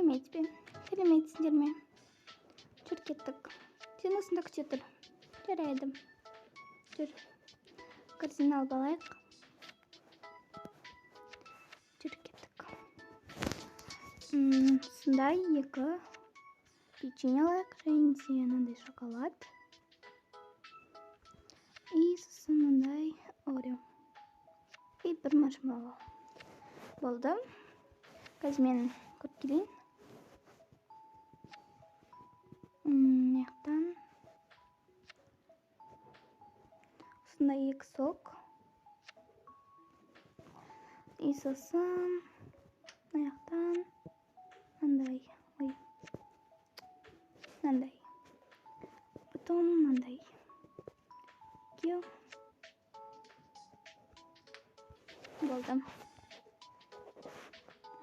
Сәлеметсіз бе? Сәлеметсіңдер ме? Жүр, кеттік. Сен осында күте тұр. Жарайды. Жүр. Корзина алып алайық. Жүр, кеттік. Осындай 2 печенье алайық, және де мынандай шоколад. И сосын мынандай Орео. И бір маршмеллоу. Болды. Қазір мен көріп келейін. Мына жақтан осындай 2 сок. И сосын мына жақтан мынандай, ой, мынандай. Потом мынандай. Екеу. Болды.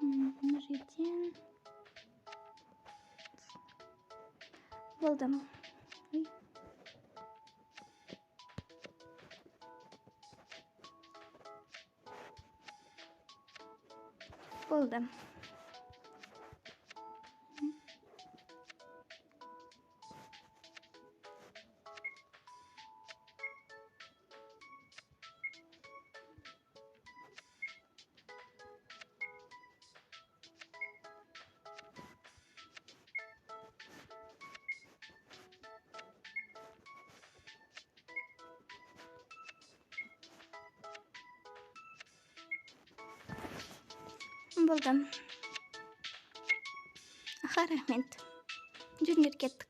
Мына жерден болды. Ой. Болды. Болды. Аха, рахмет. Жүріңдер, кеттік.